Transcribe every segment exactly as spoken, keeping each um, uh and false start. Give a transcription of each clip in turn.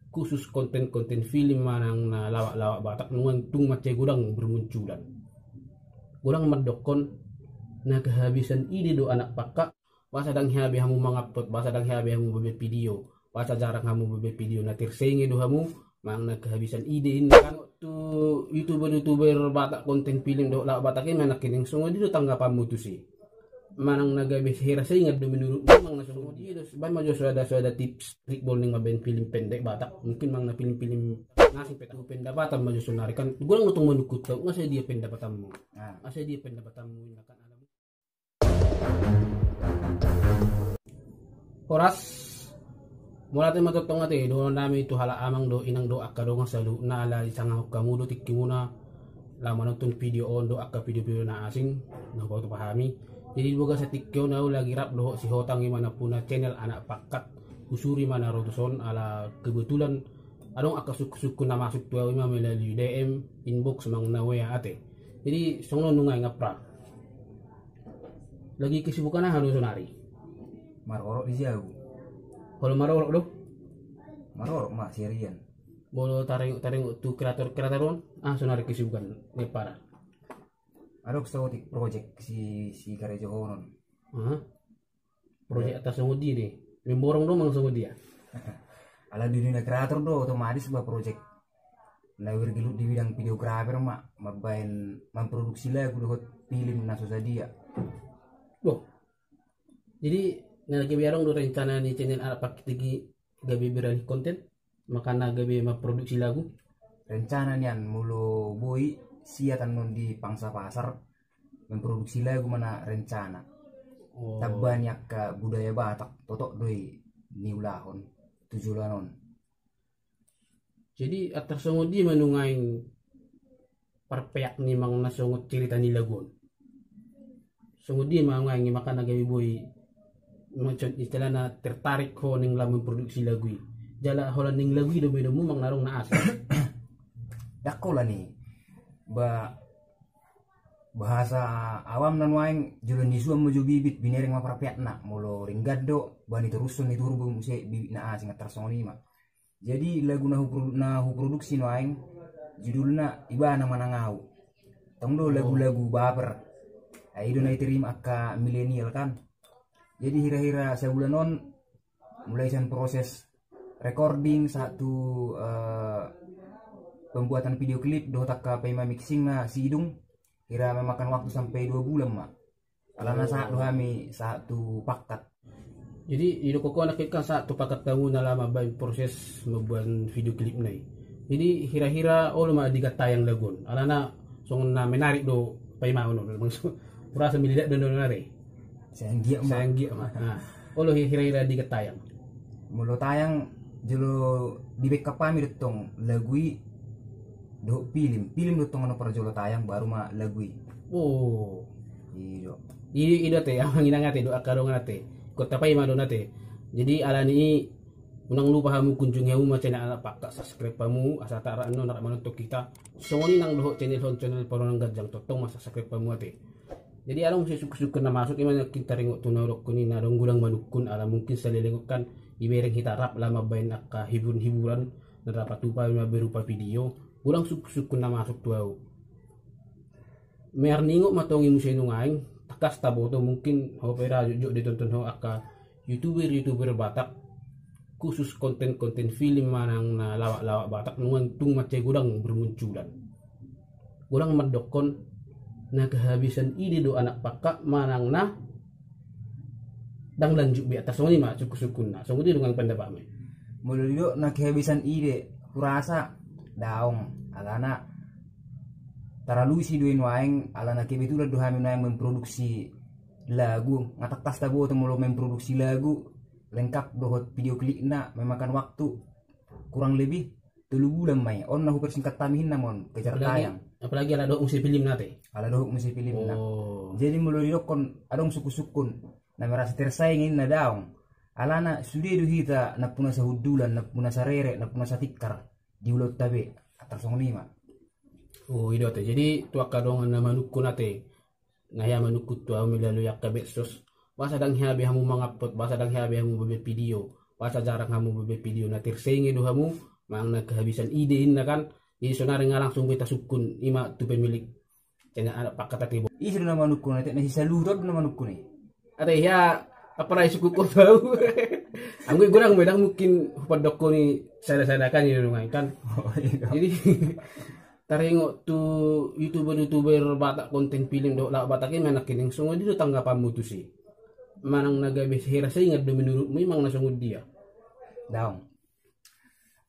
khusus konten-konten film manang na lawak-lawak Batak, nunga tung mansai godang bermunculan. Godang mandokkon na kehabisan ide do anak pangkak, boasa dang hea be hamu mangupload, boasa dang hea be hamu mambuat video, boasa jarang hamu mambuat video, na tersenge do hamu manang na kehabisan ide, inna kan. Tu youtuber-youtuber Batak, konten film dohot lawak Batak i, manang nangkining songon dia do tanggapanmu tusi? Manang na gabe hira saingan do menurutmu manang na songon dia do? Baen ma jo sada-sada tips trik boning mambaen film pendek Batak, mungkin manang na film-film na asing pe. Tu pendapatan ma jo sonari, kan godang do tong manungkun tu au, nga sadia pendapatanmu? Ah. Nga sadia pendapatanmu, inna kan. Horas. Mauliate ma tongtong ate dohonon nami tu halak amang dohot inang dohot angka dongan saluhutna, ala disangahon hamu do tingkimuna laho manonton video on dohot angka video-video na asing na hupatupa hami. Jadi di bagasan tingki on au lagi rap dohot si Hotang, i ma nampuna channel Anak Pangkat. Husuri ma na ro tuson ala kebetulan adong angka sungkun-sungkun na masuk tu au, i ma melalui D M, inbox manang na W A ate. Jadi songon on nunga, inang pra. Lagi kesibukan aha do sonari? Marorot di jabu. Olo marorot do? Marorot ma seharian. Molo taringot-taringot tu kreator-kreator on, aha sonari kesibukan ni para? Adong saotik project si, si karejohonon. Aha. Project atas songon dia do i? Memborong do manang songon dia? Ala di dunia kreator do otomatis ba project na bergelut di bidang videografer ma, mambaen, mamproduksi lagu dohot film na so sadia. Boh. Jadi na gabe adong do rencana ni channel Anak Pangkat i gabe beralih konten, manang na gabe mamproduksi lagu? Rencana nian molo boi, siat annon di pangsa pasar, memproduksi lagu ma na rencana. Oh. Tamba ni angka budaya Batak, totok do i niulahon tu joloan on. Jadi antar songon dia ma nuaeng parpeak ni manang na songon cerita ni lagu on? Songon dia ma nuaeng i manang na gabe boi, macam istilahna tertarik ho ning laho memproduksi lagu i? Jala holan ning lagu i do be domu manang na adong na asing? Ndang holan i. Ba, bahasa awamna nuaeng, jolo nisuan ma jo bibit, binereng ma parpeakna. Molo ringgan do, ba nitorushon, nitoru be muse bibit na asing, antar songon i ma. Jadi lagu na huprodu-, na huproduksi nuaeng, judulna Ibana Manang Au. Tong do lagu-lagu baper. Ai i do na diterima angka milenial kan. Jadi hira-hira sabulan on, mulai sian proses recording sahat tu, eh, pembuatan video klip dohot angka paima mixing na sidung, hira memakan waktu sampai dua bulan ma. Alana sahat do hami sahat tu Pangkat. Jadi didokkon ho nangkin kan sahat tu Pangkat hamu na laho mambaen proses mambuat video klipna i. Jadi hira-hira olo ma digatayang lagu on? Alana songon na menarik do paimaon on. Hurasa meledak do nuaeng. Sai anggiat ma. Sai anggiat ma. Nah, olo hira-hira digatayang? Molo tayang, jolo dibackup hami do tong lagu i dohot film. Film do tong na parjolo tayang, baru ma lagu i. Oh. I do. I do ate, amang inang ate dohot angka dongan ate. Ingkon tapaima do on ate. Jadi alani i, unang lupa hamu, kunjungi hamu ma channel Anak Pangkat, subscribe hamu asa tarak annon, tarak manonton hita. Songon i nang dohot channel hon, channel Parunang Ganjang, tongtong ma subscribe hamu ate. Jadi adong muse sungkun-sungkun na masuk, i ma nangkin taringot tu na hudokkon i, na adong godang manungkun ala mungkin saleleng on kan dibereng hita rap laho mambaen angka hiburan-hiburan na rap, tupa ma berupa video. Godang sungkun-sungkun na masuk tu au. Mear ni ingot ma tong i muse nuaeng, tangkas taboto, mungkin ho pe ra jotjot ditonton ho angka youtuber-youtuber Batak, khusus konten-konten film manang na lawak-lawak Batak, nunga tung mansai godang bermunculan. Godang mandokkon na kehabisan ide do anak pangkat manang na dang lanjut be, antar songon i ma sungkun-sungkunna. Songon dia do nuaeng pendapatmu? Molo didok na kehabisan ide, hurasa daong, alana taralui si do i nuaeng, alana kebetulan do hami nuaeng memproduksi lagu, nga tangkas taboto molo memproduksi lagu lengkap dohot video klipna memakan waktu kurang lebih tolu bulan ma i. On na hupersingkat hami hian ma on, kejar tayang. Apalagi ala dohot muse filmna ate. Ala dohot muse filmna. Oh. Jadi molo didokkon adong sungkun-sungkun na merasa tersaingi, na daong. Alana sude do hita nampuna sahundulan, nampuna sarere, nampuna satingkar di ulaonta be, antar songon i ma. Oh, i do ate. Jadi tu angka dongan na manungkun ate, na hea manungkun tu au melalui angka medsos, boasa dang hea be hamu mangupload, boasa dang hea be hamu mambuat video, boasa jarang hamu mambuat video, na tersenge do hamu Manang na kehabisan ide inna kan. Jadi sonari nga langsung be tasungkun ima tu pemilik channel Anak Pangkatatibo. Ise do na manungkun, ate, na si Saluhut do na manungkun i. Ate, ya, apa rai suku kau tahu. Anggo i godang, godang mungkin hupandokkon i sada-sada kan, i do kan. Jadi taringot tu youtuber-youtuber Batak, konten film dohot lagu Batak i, manang nangkining songon dia do tanggapanmu tusi? Manang na gabe hira saingan do menurutmu i manang na songon dia? Daong.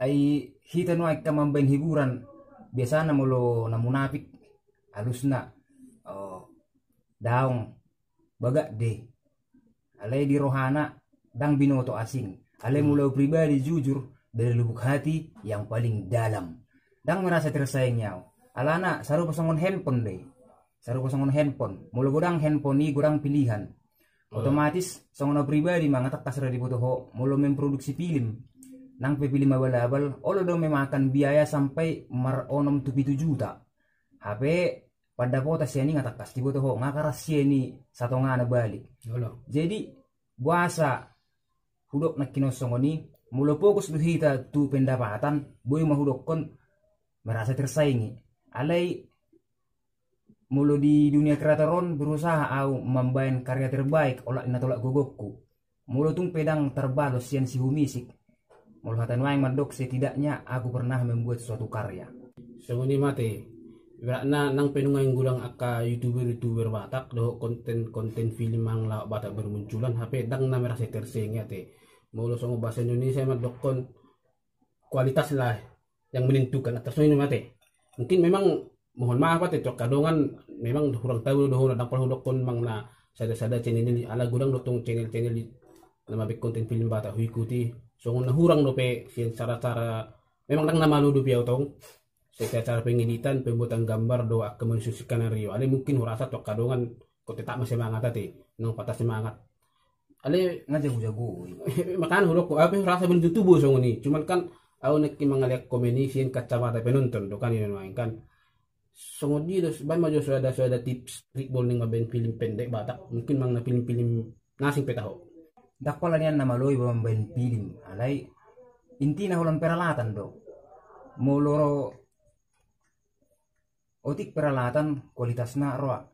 Ai hita nuaeng angka mambaen hiburan, biasana molo na munafik, alusna, o, daong, bagak de. Alai di rohana ndang binoto asing. Alai molo au pribadi jujur, dari lubuk hati yang paling dalam, ndang merasa tersaingi au. Alana sarupa songon handphone do i. Sarupa songon handphone. Molo godang handphone i, godang pilihan. Otomatis songon au pribadi ma, nga tangkas ra diboto ho molo memproduksi film. Nang pe film abal-abal, olo do memakan biaya sampai maronom tu pitu juta. Hape pandapotan sian i nga tangkas diboto ho, nga karas sian i satonga na balik. Jadi boasa hudok nangkining songon i, molo fokus do hita tu pendapatan, boi ma hudokkon merasa tersaingi. Alai molo di dunia kreator on, berusaha au mambaen karya terbaik, olat ni na tolap gogongku. Molo tung pe ndang tarbalos sian si humisik, molo hata nuaeng mandok, setidaknya aku pernah membuat suatu karya. Songon i ma ate, ibaratna nang pe nuaeng godang angka youtuber-youtuber Batak dohot konten-konten film manang lagu Batak bermunculan, hape ndang na merasa tersaingi ate. Molo songon bahasa Indonesia mandokkon kualitas lah yang menentukan atas ini mate. Mungkin memang mohon maaf ate, tu angka dongan memang hurang tahu do hona, ndang pola hudokkon manang na sada-sada channel i, ala godang do tong channel-channel i na mambaen konten film Batak huikuti, songon na hurang dope sian cara-cara, memang ndang na malo dope au tong, sian cara pengeditan, pembuatan gambar do angka manusia skenario. Alai mungkin hurasa tu angka dongan, kok tetap ma semangat ate, nang patah semangat. Ale nga jago-jago. Makana hudok, au pe rasa belum tentu boi songon i. Cuman kan au nangkin mangalean komen i sian kacamata penonton do kan, i nuaeng kan. Songon dia do, baen ma jo so ada, so ada tips trik molo naeng mambaen film pendek Batak. Mungkin manang na film-film na asing pe taho. Ndang pola nian na malo iba mambaen film. Alai intina holan peralatan do. Molo otik peralatan, kualitasna roa.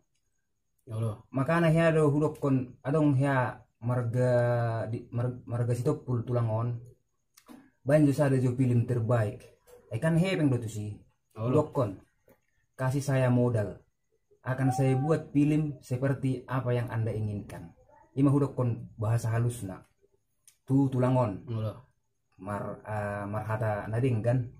Makana hea do hudokkon, adong hea marga di, mar-, marga Sitompul tulang on, baen jo sada jo film terbaik. Ai kan hepeng do tusi. Hudokkon, kasih saya modal, akan saya buat film seperti apa yang Anda inginkan. Ima hudokkon bahasa halusna tu tulang on. Mar-, ah, marhata na denggan.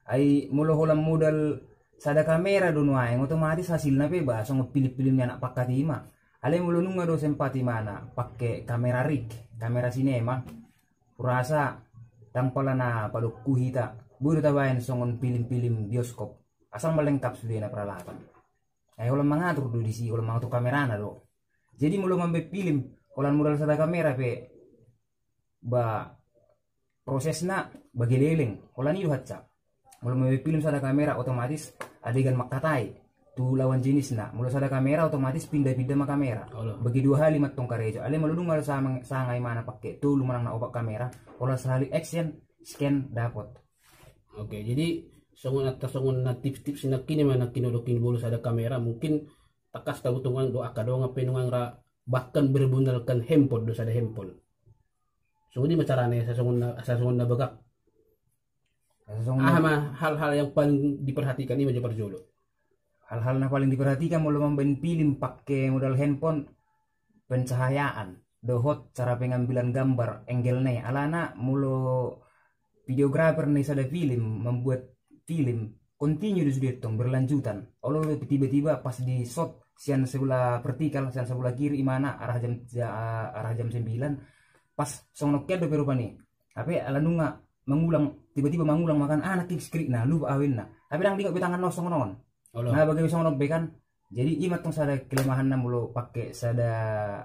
Ai molo holan modal sada kamera do nuaeng, otomatis hasilna pe ba songon film-film ni Anak Pangkat i ma. Alai molo nunga do sempat imana pake kamera rig, kamera sinema, hurasa ndang pola na padokku hita, boi do tabaen songon film-film bioskop. Asal ma lengkap sudena peralatan. Ai holan mangatur do disi, holan mangatur kamerana do. Jadi molo mambaen film, holan modal sada kamera pe ba prosesna bage leleng, holan i do hansa. Molo mambaen film sada kamera, otomatis adegan mangkatai tu lawan jenisna. Molo sada kamera, otomatis pinda-pinda ma kamera. Bage dua hali mantong karejo. Alai molo dung ma sanga imana pake tolu manang na opat kamera, holan sahali action, scan, dapot. Oke, jadi songon atas songon na tips-tips nangkin i ma nangkin hudok i, molo sada kamera mungkin tangkas taboto nuaeng do angka dongan pe nuaeng ra bahkan bermodalkan handphone do, sada handphone. Songon i ma carana asa songon na, asa songon na bagak. Aha ma hal-hal yang paling diperhatikan, ima jo parjolo. Hal-hal na paling diperhatikan molo mambaen film pake modal handphone, pencahayaan dohot cara pengambilan gambar, angle-na i. Alana molo videografer ni sada film, membuat film, continue do sude tong, berlanjutan. Olo do tiba-tiba pas di shot sian sebelah vertikal, sian sebelah kiri imana, arah jam, ja-, arah jam sembilan, pas songon on dope rupani. Hape ala nunga mangulang, tiba-tiba mangulang ma kan, ah, nangkin skripna, lupa au inna. Hape ndang diingot be tanganna songon on. Na bage be songon on be kan. Jadi ima tong sada kelemahanna molo pake sada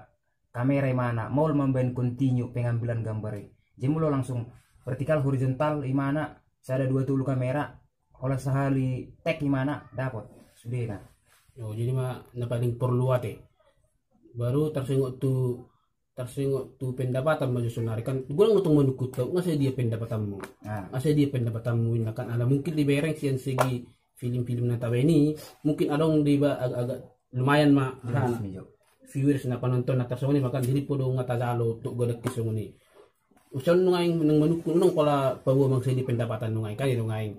kamera imana, maol mambaen continue pengambilan gambar i. Jadi molo langsung vertikal, horizontal imana, sada dua tolu kamera, holan sahali take imana, dapot sudena. Oh, jadi ma na paling porlu ate. Baru taringot tu Tarsongon tu pendapatan ma jo sonari kan, godang do tong manungkun tu au, nga sai dia pendapatanmu? Nga sai dia pendapatanmu inna kan, ala mungkin dibereng sian segi film-film na tabaen i, mungkin adong di ba agak-agak lumayan ma viewers na, penonton na tarsongon i ma kan, jadi podo nga tajalo tu godang ke songon i. Usaha nunga nang manungkun, unang pola paboa mang sai dia pendapatan nunga i kan, nunga i.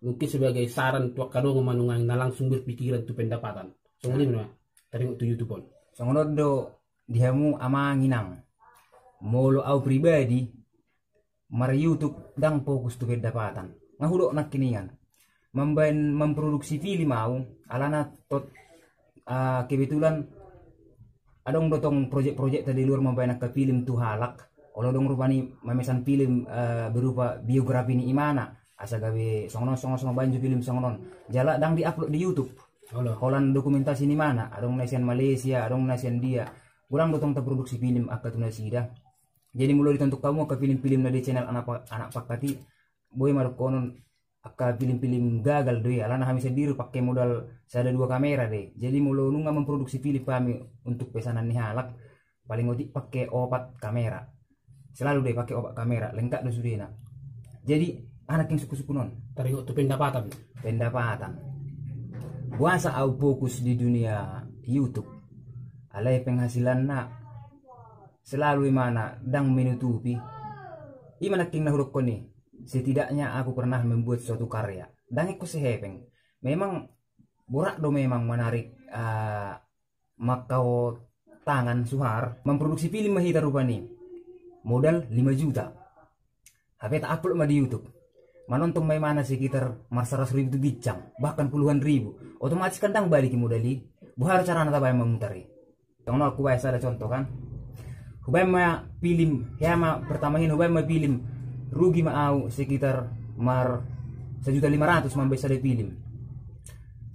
Mungkin sebagai saran tu angka dongan ma nunga na langsung berpikiran tu pendapatan. Songon i ma taringot tu YouTube on. Songon on do di hamu amang inang. Molo au pribadi mar YouTube ndang fokus tu pendapatan. Nga hudok nangkiningan. Mambaen mamproduksi film au alana tot kebetulan adong do tong projek-projek ta di luar mambaen angka film tu halak. Olo adong rupani mamesan film berupa biografi ni imana asa gabe songon on songon on, mambaen jo film songon on. Jala ndang di-upload di YouTube. Holan dokumentasi ni imana, adong na sian Malaysia, adong na sian dia. Godang do tong taproduksi film angka tu nasida. Jadi molo ditontuk hamu angka film-film na di channel anak pangkat i, boi ma dohonon angka film-film gagal do i, alana hami sandiri pake modal sada dua kamera do i. Jadi molo nunga mamproduksi film hami untuk pesanan ni halak, paling otik pake opat kamera. Selalu do i pake opat kamera, lengkap do sudena. Jadi aha nangkin sungkun-sungkun on? Taringot tu pendapatan. Pendapatan. Boasa au fokus di dunia YouTube? Alai penghasilanna selalu imana ndang menutupi. Ima nangkin na hudokkon i. Setidaknya aku pernah membuat suatu karya. Ndang ingkon sai hepeng. Memang borat do memang manarik mangkaho tangan suhar. Mamproduksi film ma hita rupani. Modal lima juta. Hape ta-upload ma di YouTube. Manonton ma imana sekitar marsaratus ribu tu ginjang, bahkan puluhan ribu. Otomatis kan ndang balik i modal i. Boha do carana tabaen mamutar i? Tong no aku baen sada contoh kan. Hubaen ma film, hea ma pertama hian hubaen ma film. Rugi ma au sekitar mar sajuta lima ratus mambaen sada film.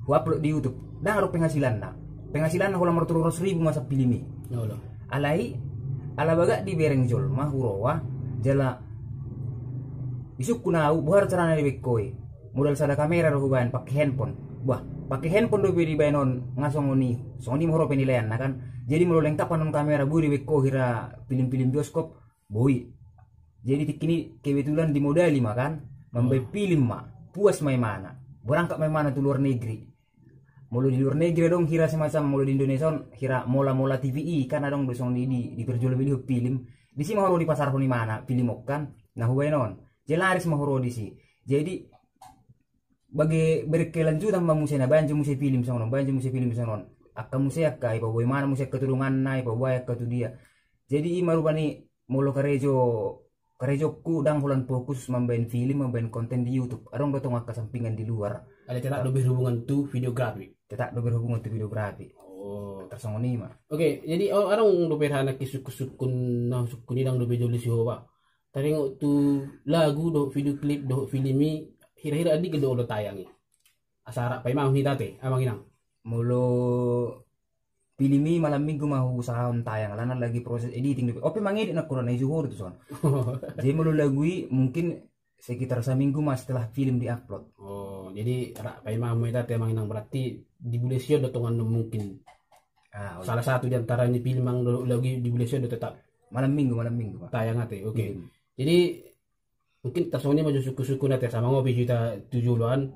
Huupload di YouTube. Ndang adong penghasilanna. Penghasilanna holan mar tolu ratus ribu masa film i. Alai ala bagak dibereng jolma huroha jala isungkun au boha do carana dibaen ho i. Modal sada kamera do hubaen pake handphone. Bah, pake handphone dope dibaen on nga songon i. Songon i ma huroha penilaianna kan. Jadi molo lengkap annon kamera boi dibaen ho hira film-film bioskop. Boi. Jadi tingki ni kebetulan dimodali ma kan. Mambaen film ma. Puas ma imana. Berangkat ma imana tu luar negeri. Molo di luar negeri adong hira semacam, molo di Indonesia on hira mola-mola T V I kan adong do songon i di, diperjualbeli ho film. Disi ma huroha dipasarhon imana film on kan. Na hubaen on. Jadi laris ma huroha disi. Jadi bage berkelanjutan ma muse na baen jo muse film songon on, baen jo muse film songon on. Angka muse angka ipaboa imana muse angka tu donganna, ipaboa angka tu dia. Jadi ima rupani molo karejo, karejongku ndang holan fokus mambaen film, mambaen konten di YouTube. Adong do tong angka sampingan di luar. Alai tetap do berhubungan tu videografi. Tetap do berhubungan tu videografi. Oh, tarsongon i ma. Oke, jadi adong dope hana ke sungkun-sungkun na sungkun i ndang dope jolo si hoba. Taringot tu lagu dohot video klip dohot film i, hira-hira andigan do olo tayang i? Asa rap paima hita te amang inang. Molo film i malam minggu ma huusahahon tayang alana lagi proses editing dope. Ope mangedit nangkin na ijuhor tu son. Jadi molo lagu i mungkin sekitar saminggu ma setelah film di-upload. Oh, jadi rap paima hita te amang inang, berarti di bulan sia do tongan mungkin. Salah satu di antara ni film dohot lagu i di bulan sia do tetap. Malam minggu, malam minggu. Tayang ate, oke. Jadi mungkin tarsongon i ma jo sungkun-sungkun ate asa mangopi hita tu joloan.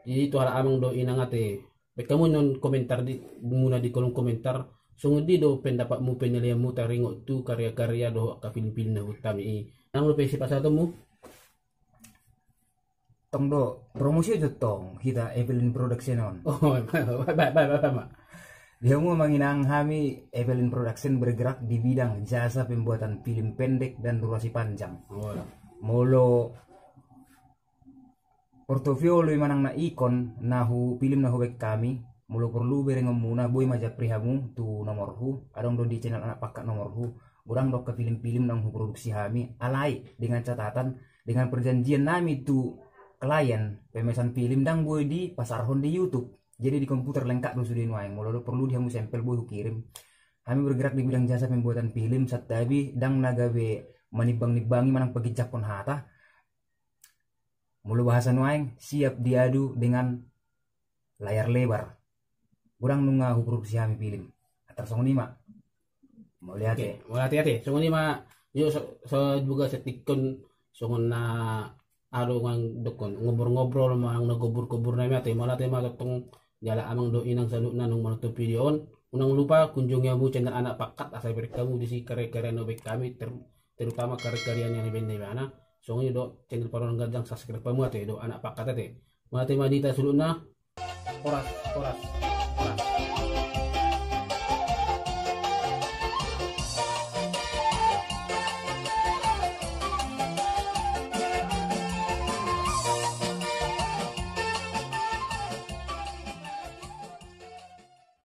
Jadi tu halak amang dohot inang ate, baen hamu annon komentar di, muna di kolom komentar. Songon dia do pendapatmu, penilaianmu taringot tu karya-karya dohot angka film-film na huhut hami i. Nang dope sipasahatonmu. Tong do promosi jo tong hita Evelyn Production on. Oh, baik, baik, baik, baik, baik. Di hamu amang inang, hami Evelyn Production bergerak di bidang jasa pembuatan film pendek dan durasi panjang. Molo portofolio i manang na ikon na hu film na hubaen hami, molo porlu berengonmuna boi ma japri hamu tu nomorhu, adong do di channel anak pangkat nomorhu. Godang do angka film-film naung huproduksi hami, alai dengan catatan, dengan perjanjian nami tu klien pemesan film ndang boi dipasarhon di YouTube. Jadi di komputer lengkap do sude nuaeng, molo porlu di hamu sampel boi hukirim. Hami bergerak di bidang jasa pembuatan film, santabi ndang na gabe manimbang-nimbangi manang paginjangkon hata. Molo bahasa nuaeng, siap diadu dengan layar lebar. Godang nunga huproduksi hami film. Tarsongon i ma. Mauliate. Mauliate ate. Songon i ma, jo, so, so, boga setikon songon na adong nang dokon ngobrol-ngobrol manang na gobur-gobur nami ate, mauliate ma tongtong jala amang dohot inang saluhutna naung manonton video on. Unang lupa kunjungi hamu channel Anak Pangkat asa bereng hamu disi karya-karya na baen hami, ter-, terutama karya-karya na baen na ibana. Songon i do channel Parorang Ganjang, subscribe hamu ate do Anak Pangkat ate. Mauliate ma di hita saluhutna. Horas, horas.